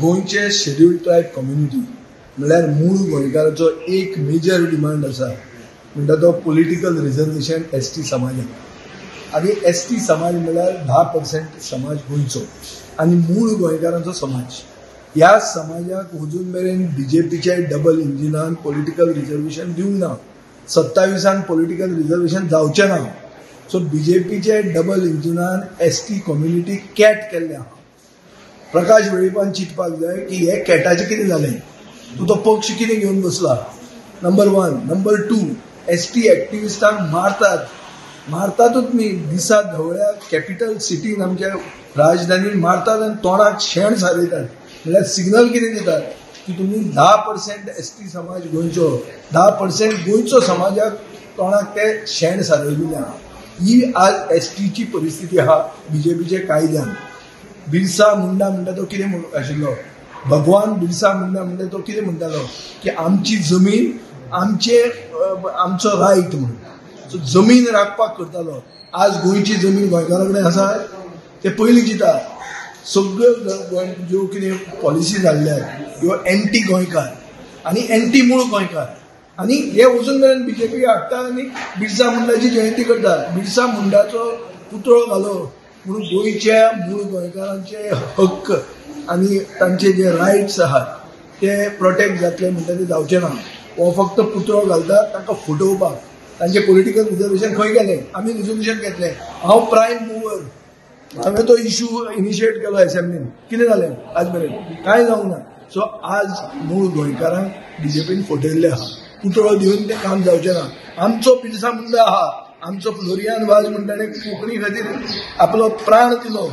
गोंयचे scheduled tribe community म्हणल्यार मूळ गोंयकाराचो एक मेजर डिमांड आसा म्हणटा तो पॉलिटिकल रिजर्वेशन एस टी समाजाक. आनी एस टी समाज म्हणल्यार 10% समाज गोंयचो आनी मूळ गोंयकारांचो समाज. ह्या समाजाक अजून मेरेन बीजेपीच्या डबल इंजिनान पॉलिटिकल रिजर्वेशन दिवंक ना. 27 पॉलिटिकल रिजर्वेशन जावचें ना. सो बीजेपीचे डबल इंजिनान एस टी कम्युनिटी कॅट केल्ले आहा. प्रकाश वेळीपान चिंतपाक जाय की हे कॅटाचें कितें जालें, तूं तो पक्ष कितें घेवन बसला. नंबर 1. नंबर 2, एस टी एक्टिविस्टांक मारतात, मारतातूच न्ही, दिसा धवळ्या कॅपिटल सिटीन आमच्या राजधानीन मारतात आनी तोंडाक शेण सारयतात. म्हणल्यार सिग्नल कितें दितात की तुमी 10% एस टी समाज गोंयचो, 10% गोंयचो समाजाक तोंडाक ते शेण सारयलेलें आहा. ही आज एस टीची परिस्थिती आहा बीजेपीच्या कायद्यान. बिरसा मुंडा म्हणटा तो कितें आशिल्लो, भगवान बिरसा मुंडा म्हणटा तो कितें म्हणटालो की आमची जमीन आमचे आमचो रायट म्हणून. सो जमीन राखपाक करतालो. आज गोंयची जमीन गोंयकारां कडेन आसा ते पयलीं चिंता. सगळ्यो गोंय ज्यो कितें पॉलिसी जाल्ल्या ह्यो एंटी गोंयकार आनी एंटी मूळ गोंयकार. आनी हे वचून मेरेन बीजेपी हाडटा आनी बिरसा मुंडाची जयंती करता. बिरसा मुंडाचो पुतळो घालो म्हणून गोंयच्या मूळ गोंयकारांचे हक्क आनी तांचे जे रायट्स आहात ते प्रोटेक्ट जातले म्हणटा ते जावचे ना. हो फक्त पुतळो घालता तांकां फटोवपाक. तांचे पॉलिटिकल रिजर्वेशन खंय गेलें? आमी रिजोल्युशन घेतलें. हांव प्रायम मुवर, हांवें तो इशू इनिशिएट केलो एसेंब्लीन. कितें जालें आज मेरेन? कांय जावंक ना. सो आज मूळ गोंयकारांक बीजेपीन फटयल्लें आहा. पुतळो दिवन तें काम जावचें ना. आमचो बिरसा मुंडा आहा, आमचो फ्लोरियान वाज म्हणटा ताणें कोंकणी खातीर आपलो प्राण दिलो,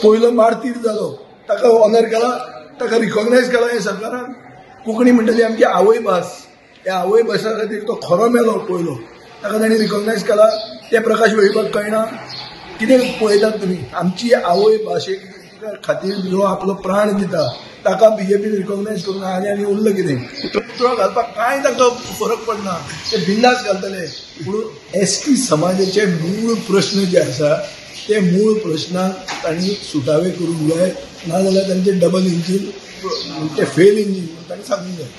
पयलो मार्तीर जालो, ताका ऑनर केला, ताका रिकॉग्नायज केला हे सरकारान. कोंकणी म्हणटा ती आमची आवयभास, ह्या आवयभाशा खातीर तो खरो मेलो पयलो, ताका ताणें रिकॉग्नायज केला. तें प्रकाश वेळीपाक कळना. कितें पळयतात तुमी? आमची आवय भाशे खातीर जो आपलो प्राण दिता ताका बीजेपीन रिकॉग्नायज करूंक आनी आनी उरलें कितें? पुतळो घालपाक कांय तांकां फरक पडना, ते बिंदास घालतले. पूण एस टी समाजाचे मूळ प्रश्न जे आसा ते मूळ प्रश्नाक तांणी सुटावे करूंक जाय, नाजाल्यार तांचे डबल इंजीन ते फेल इंजीन तांणी सांगूंक जाय.